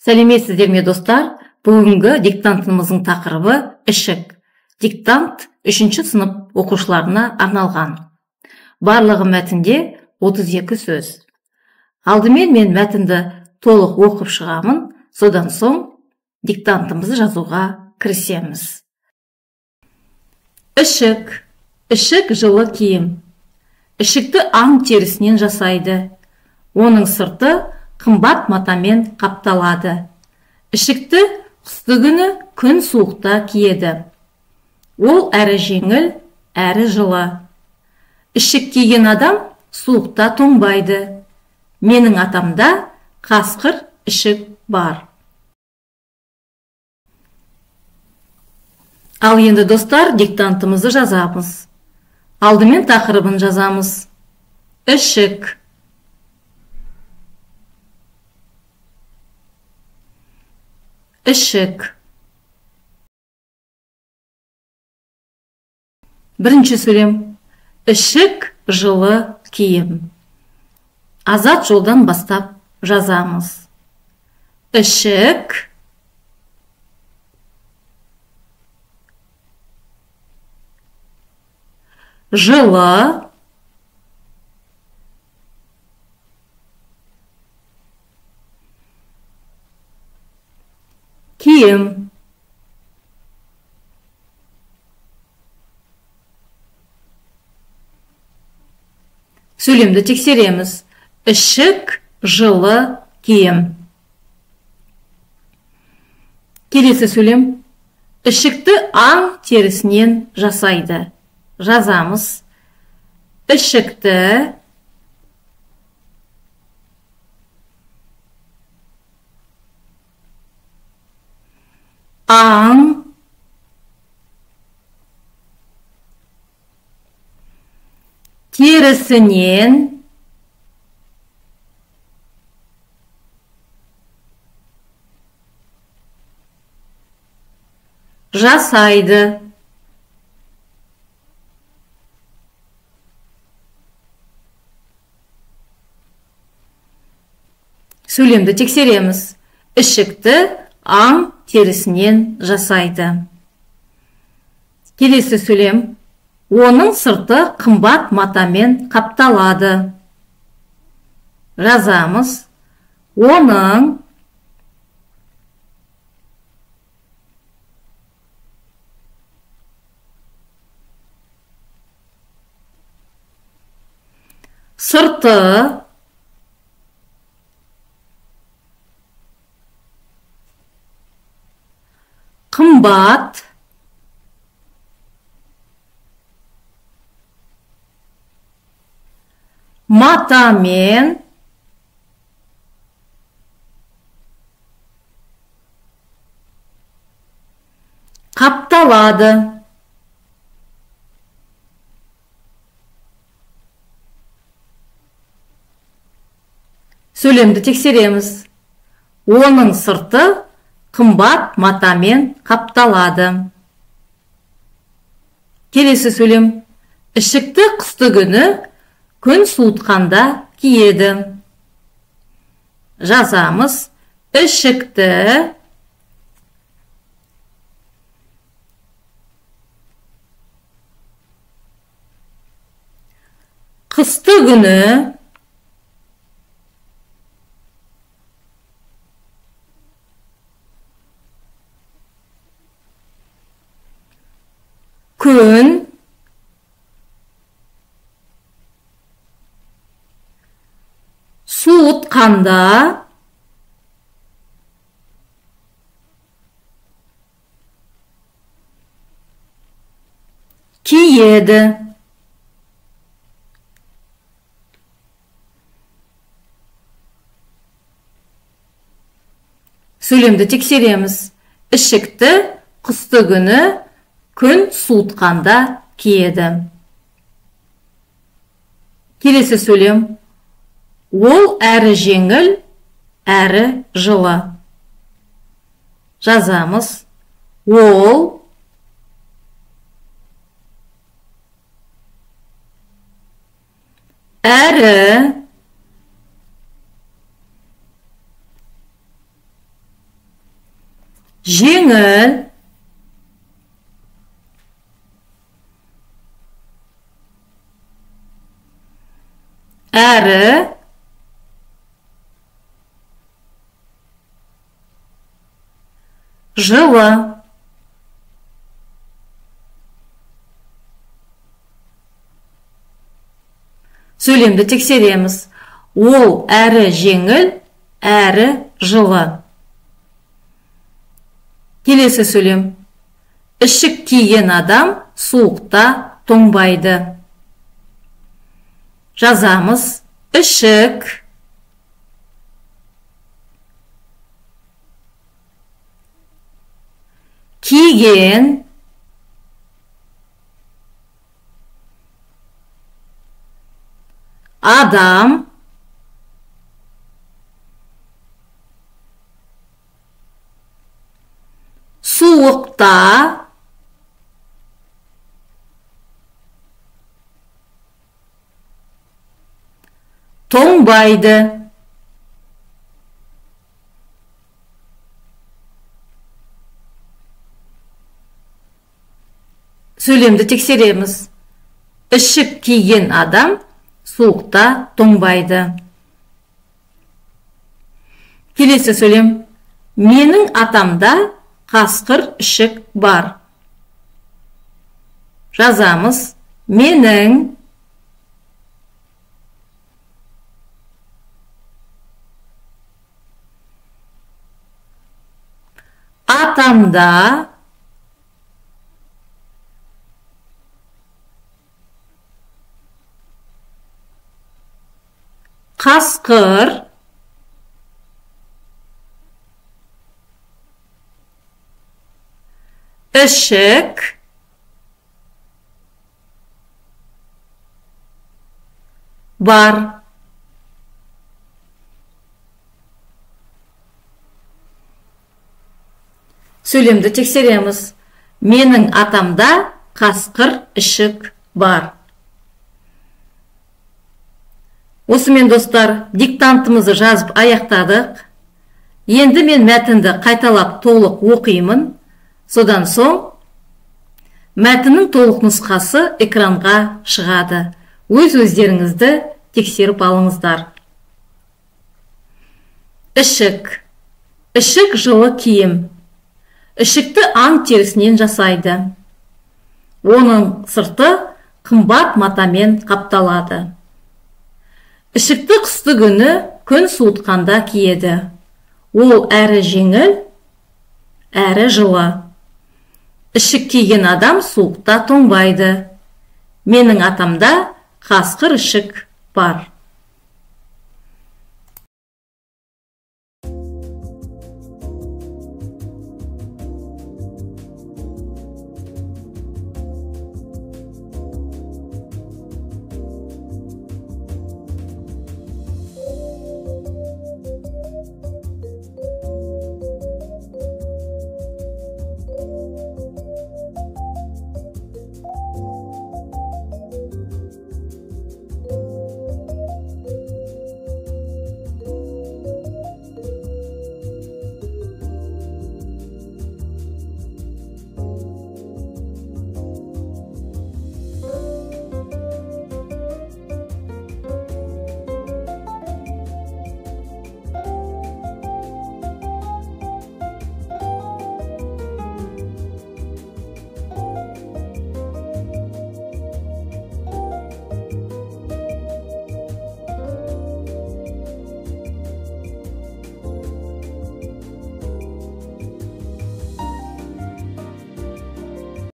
Сәлеметсіздер ме, достар? Бүгінгі диктантымыздың тақырыбы ішік. Диктант 3-ші сынып оқушыларына арналған. Барлығы мәтінде 32 сөз. Алдымен мен мәтінді толық оқып шығамын, содан соң диктантымызды жазуға кірісеміз. Ішік. Ішік жылы киім. Ішікті аң терісінен жасайды. Оның сырты қымбат матамен қапталады. Ішікті қысты күні күн суықта киеді. Ол әрі жеңіл, әрі жылы. Ішік киген адам суықта тоңбайды. Менің атамда қасқыр ішік бар. Ал енді, достар, диктантымызды жазамыз. Алдымен тақырыбын жазамыз. Ішік. Ішік. Бірінші сөйлем. Ішік жылы киім. Азат жолдан бастап жазамыз. Ішік жылы киім. Сөйлемді тексереміз. Ішік жылы киім. Келесі сөйлем. Ішікті аң терісінен жасайды. Жазамыз. Ішікті аң терісінен жасайды. Сөйлемді тексереміз. Ішікті аң терісінен жасайды. Келесі сөйлем. Оның сырты қымбат матамен қапталады. Жазамыз. Оның сырты қымбат матамен қапталады. Сөйлемді тексереміз. Оның сырты қымбат матамен қапталады. Келесі сөйлем. Ішікті қысты күні күн суытқанда киеді. Жазамыз. Ішікті қысты күні күн суытқанда киеді. Сөйлемді тексереміз. Ішікті қысты күні күн суытқанда киеді. Келесі сөйлем. Ол әрі жеңіл, әрі жылы. Жазамыз. Ол әрі Жеңіл. Әрі. Жылы. Сөйлемді тексереміз. Ол әрі жеңіл, әрі жылы. Келесі сөйлем. Ішік киген адам суықта тоңбайды. Жазамыз. Ішік. Киген. Адам. Суықта. Тоңбайды. Сөйлемді тексереміз. Ішік киген адам суықта тоңбайды. Келесі сөйлем. Менің атамда қасқыр ішік бар. Жазамыз. Менің атамда қасқыр ішік бар. Сөйлемді тексереміз. Менің атамда қасқыр ішік бар. Осымен, достар, диктантымызды жазып аяқтадық. Енді мен мәтінді қайталап толық оқимын. Содан соң мәтіннің толық нұсқасы экранға шығады. Өз өздеріңізді тексеріп алыңыздар. Ішік. Ішік жылы киім. Ішікті аң терісінен жасайды. Оның сырты қымбат матамен қапталады. Ішікті қысты күні күн суытқанда киеді. Ол әрі жеңіл, әрі жылы. Ішік киген адам суықта тоңбайды. Менің атамда қасқыр ішік бар.